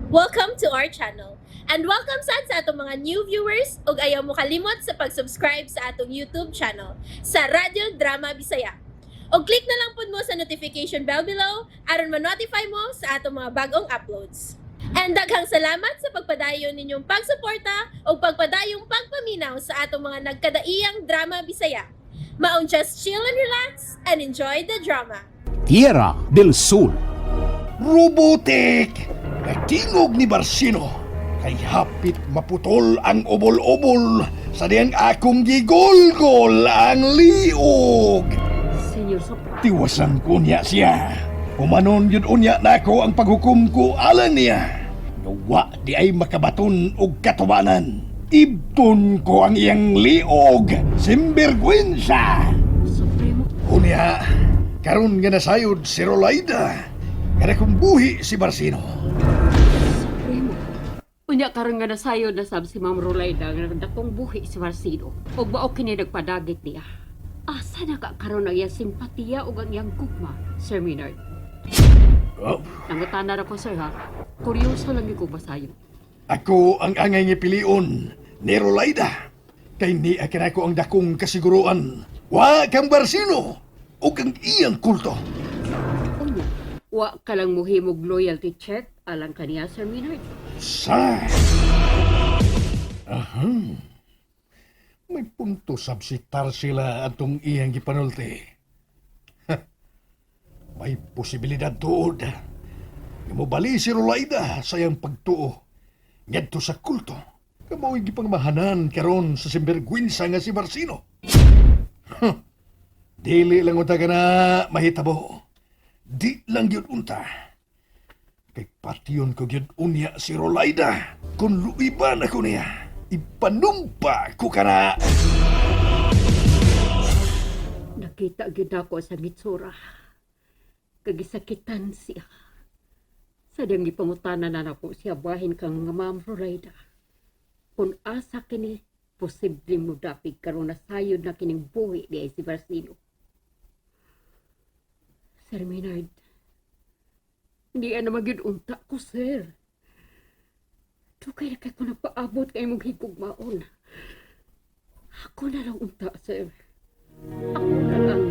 Welcome to our channel. And welcome sad sa atong mga new viewers ug ayaw mo kalimot sa pag-subscribe sa atong YouTube channel sa Radyo Drama Bisaya. Og click na lang pud mo sa notification bell below aron ma-notify mo sa atong mga bagong uploads. And daghang salamat sa pagpadayon ninyong pagsuporta ug pagpadayong pagpaminaw sa atong mga nagkadaiyang drama Bisaya. Maong just chill and relax and enjoy the drama. Tierra del Sol. Robotic! Natingog ni Barsino. Kay hapit maputol ang ubol-ubol sa diyang akong gigolgol ang liog. Senyor Sopra. Tiwasan ko niya siya. Humanon yun unya nako ang paghukom ko alang niya. Nga wa di ay makabaton og katubanan. Ibton ko ang iyang liog. Simbergwensa! Supremo. Unya, karon nga nasayod si Rolaida. Nga buhi si Barsino. Supremo. Unya karon nga nasayod na sab si Ma'am Rolaida nga nagdakong buhi si Marcino. Ug mao kini nagpadagit niya. Asa na ka karon ang iyang simpatiya ug ang iyang gugma, Sir Maynard? Oh, Nangutana ra ko, sir, ha. Kuryoso lang gyud ko basayon. ako ang angay nga pilion ni Rolaida. Kay ni akin ako ang dakong kasiguruan. Wa kang Barsino ug ang iyang kulto. Unya, wa ka lang muhimog loyalty check alang kaniya, Sir Maynard. Sa. Aha. May punto sab si Tarsila atong iyang gipanulti. Ha. May posibilidad tuod nga mobali si Rolaida sa iyang pagtuo ngadto sa kulto. Kamao'y gipangmahanan karon sa simbergwensa nga si Barsino. Huh. Dili lang unta ka na mahitabo. Di lang yun unta. Kay patyon ko gyud unya si Rolaida. Kung luiban ako niya, ipanumpa ko kana. Nakita gyud ako sa gitsura. Kagisakitan siya. Sa diyang gipangutana na nako siya bahin kang nga Ma'am Rolaida. Kung asa kini posible mo dapig karon nasayod na kining buhi di ay si Barsino. Sir Maynard, hindi na magyud unta ko, sir. Dugay na kay ko nagpaabot kay imong higugmaon. Ako na lang unta, sir. Ako na lang.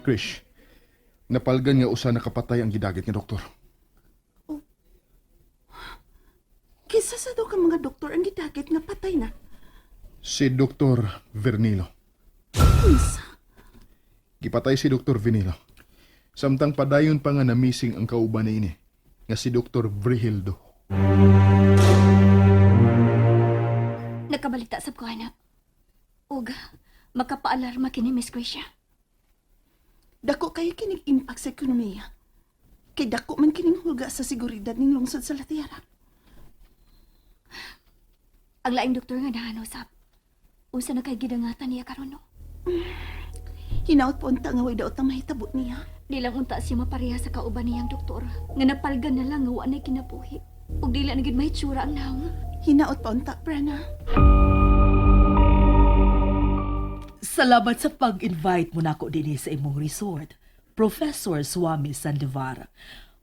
Krish, napalgan nga usa nakapatay ang gidagit nga doktor. Kinsa sa daw ka mga doktor ang gidagit nga patay na? Si Dr. Vernilo. Unsa? Gipatay si Dr. Vernilo. Samtang padayon pa nga na-missing ang kauban niini nga si Dr. Vrihildo. Nakabalita sab ko, anak. Ug makapaalarma kini Miss Gracia. Dako kayo kinig impact sa ekonomiya. Kay dako man kining hulga sa seguridad ning lungsod sa Latiara. Ang laing doktor nga nahano sab. Unsa na kay gidangatan niya karon, no? Hinaot po unta nga way daot ang mahitabo niya. Di lang unta siya mapareha sa kauban niyang doktor nga napalgan na lang nga wa nay kinabuhi. Ug dili na gid mahitsura ang nawong. Hinaot pa unta, Prana. Salamat sa pag-invite mo nako dinhi sa imong resort, Professor Swami Sandovar.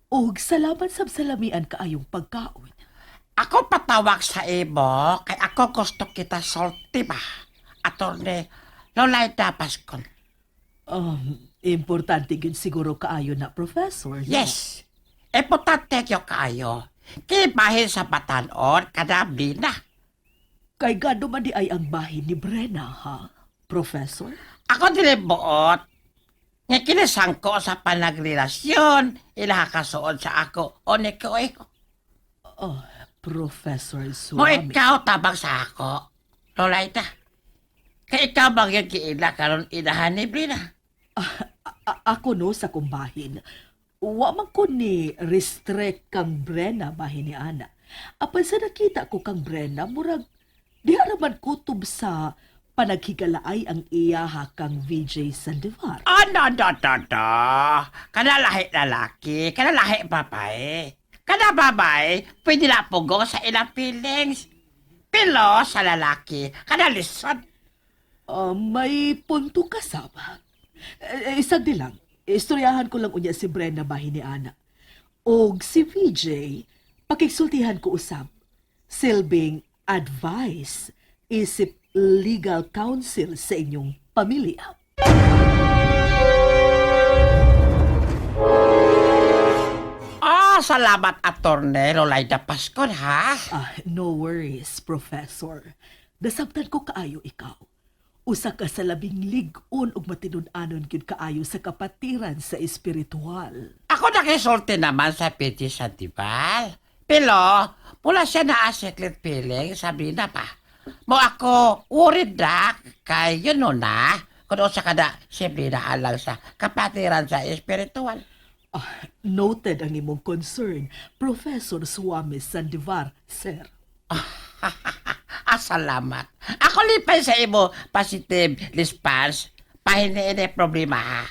Ug salamat sa salamian kaayong pagkaon. Ako patawag sa imo kay ako gusto kita sulti ba. Attorney Lolaida Pascon. Importante gyud siguro kaayo na, Professor, no? Yes. Importante kyo kaayo. Kay bahin sa batanon kada na. Kay gado man di ay ang bahin ni Brenna, ha, Professor? Ako dili buot. Nga kinisangko sa panagrelasyon, ilaha kasuod sa ako o ni ko eh. Oh, Professor Mo Swami. ikaw tabang sa ako, Lolaida. Kay ikaw bang yung giila karon inahan ni Brina? Ako no sa kumbahin. Wa man ko ni restrict kang Brenna bahin ni Ana. Apan sa nakita ko kang Brenna, murag diha ra man kutob sa panaghigalaay ang iyaha kang VJ Sandovar. Oh, no, no, no, no. Kada lahi lalaki, kada lahi babae. Kada babae, pwede na pugo sa ilang feelings. Pero sa lalaki, kada lisod. Ah, may punto ka, Sab. Eh, sagdi lang. Istoryahan ko lang unya si Brenna bahin ni Ana. Og si VJ, pakigsultihan ko usab. Silbing advice, isip legal counsel sa inyong pamilya. Ah, salamat, Attorney Lolaida Pascon, ha? Ah, no worries, Professor. Nasabtan ko kaayo ikaw. Usa ka sa labing lig-on ug matinud-anon gyud kaayo sa kapatiran sa espiritual. Ako nakisulti naman sa PT Santival. Pero, pula siya na secret feeling, sabi na pa. Mo ako, worried na, kay yun no na, kung usa ka na, siyempre na alang sa kapatiran sa espiritual. Ah, noted ang imong concern, Professor Suame Sandivar, sir. Ah, salamat. Ako lipay sa imo positive response. Pahiniin problema ha.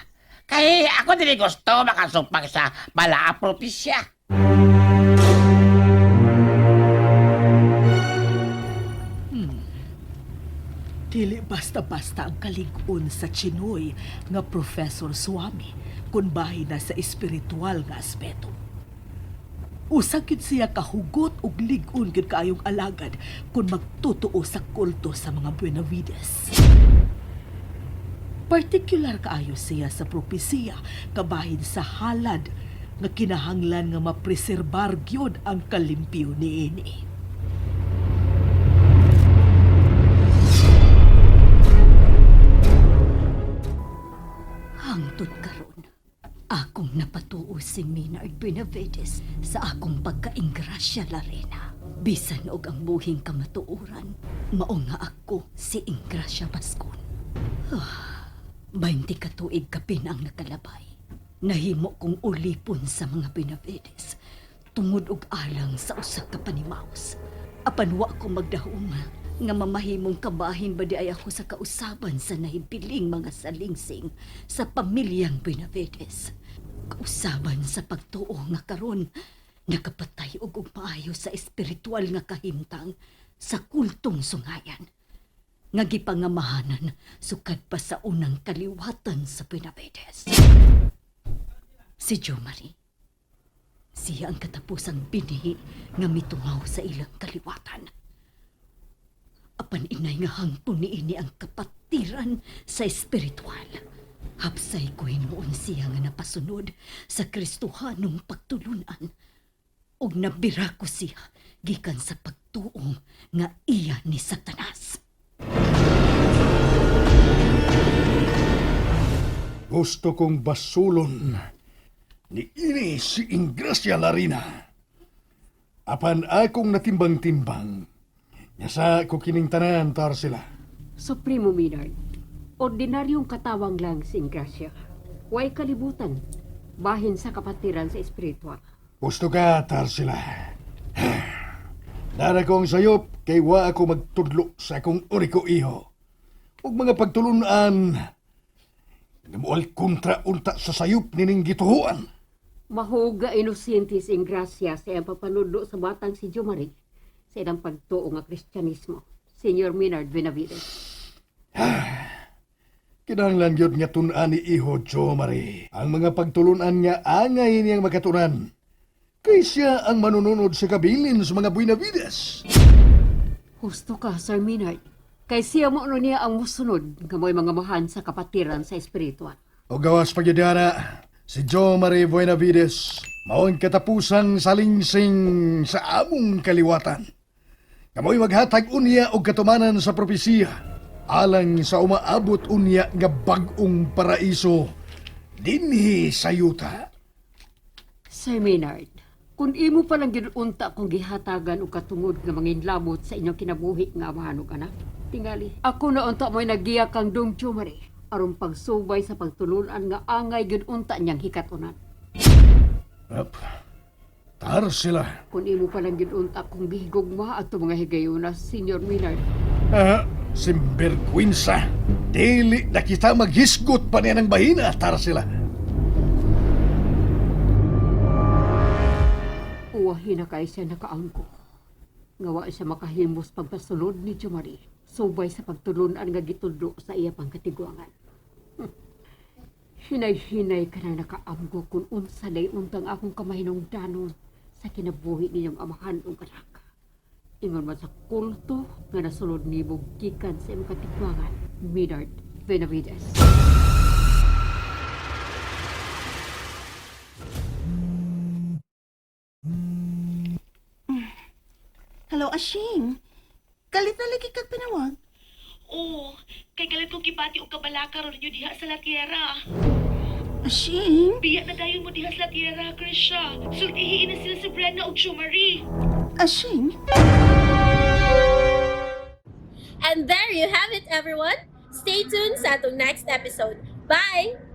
Kay ako dili gusto makasupag sa balaa propisya. Dili basta-basta ang kalig-on sa Chinoy nga Professor Suami kung bahin na sa espiritual nga aspeto. Usa gyud siya kahugot ug lig-on gyud kaayong alagad kung magtotoo sa kulto sa mga Buenavides. Partikular kaayo siya sa propesiya kabahin sa halad nga kinahanglan nga mapreserbar gyud ang kalimpyo niini. Hangtod karon, akong napatuo si Maynard Benavides sa akong pagka-Ingrasya Larena. Bisan og ang buhing kamatuoran, mao nga ako si Ingrasya Bascon. Ah, 20 ka tuig kapin ang nakalabay. Nahimo kong ulipon sa mga Benavides tungod og alang sa usa ka panimaos. Apan wa ko magdahom nga mamahimong kabahin ba di ay ako sa kausaban sa nahibiling mga salingsing sa pamilyang Benavides. Kausaban sa pagtuo nga karon nakapatay og og maayo sa espiritual nga kahimtang sa kultong sungayan nga gipangamahanan sukad pa sa unang kaliwatan sa Benavides. Si Jo Marie, siya ang katapusang binhi nga mitungaw sa ilang kaliwatan. Apan inay nga hangtod niini ang kapatiran sa espiritual. Hapsay ko hinuon siya nga napasunod sa Kristohanong pagtulunan. Ug nabira ko siya gikan sa pagtuo nga iya ni Satanas. Gusto kong basulon ni ini si Ingracia Larina. Apan akong natimbang-timbang, Yasa ko kining tanan Tarsila. Supremo Maynard, ordinaryong katawang lang si Ingracia. Way kalibutan, bahin sa kapatiran sa espiritual. Gusto ka, Tarsila. Nara ko ang sayop kay wa ako magtudlo sa akong uniko iho. Ug mga pagtulunan, namual kontra unta sa sayop nining gituhuan. Mahuga inosente si Ingracia sa iyang papanudlo sa batang si Jomari sa ilang pagtuo nga Kristyanismo. Senyor Maynard Benavides. Kinahanglan gyud nga tun-an ni iho Jo Marie. Ang mga pagtulunan nga angay niyang makatunan. Kay siya ang manununod sa kabilin sa mga Buenavides. Husto ka, Sir Maynard. Kay siya mo ano niya ang musunod nga mo'y mga mahan sa kapatiran sa espiritual. O gawas pagyudara, si Jo Marie Buenavides, mao ang katapusang salingsing sa among kaliwatan. Kamoy maghatag unya og katumanan sa propesiya, alang sa umaabot unya nga bag-ong paraiso dinhi sa yuta. Sir Maynard, kung imo palang ginunta kung gihatagan og katungod nga manginlamot sa inyong kinabuhi nga amahan ug anak, tingali, ako na unta mo'y nagiya kang Dong Jomari aron pagsubay sa pagtulunan nga angay ginunta niyang hikatunan. Up. Tar sila. Kung imo palang ginunta kung gihigugma ato mga higayuna, Senior Maynard, Ah, simbergwensa. Dili na kita maghisgot pa niya ng bahina, tar sila. uwahi na kay siya nakaangko. Nga wa siya makahimos pagpasulod ni Jomari, subay sa pagtulunan nga gitudlo sa iya pangkatiguangan. Hinay-hinay ka na nakaamgo kung unsa day untang akong kamahinungdanon sa kinabuhi ninyong amahan ug anak. Ingon man sa kulto nga nasulod nimo gikan sa imong katigwangan, Maynard Benavides. Hello, Ashing. Kalit na lagi kag pinawag. Oo, kay kalit kong gibati og kabalaka ron ninyo diha sa La Tierra. Ashing? Biya na dayon mo diha sa La Tierra, Krisha. Sultihiin na sila sa Brenna og Chumari. Ashing? And there you have it, everyone. Stay tuned sa atong next episode. Bye!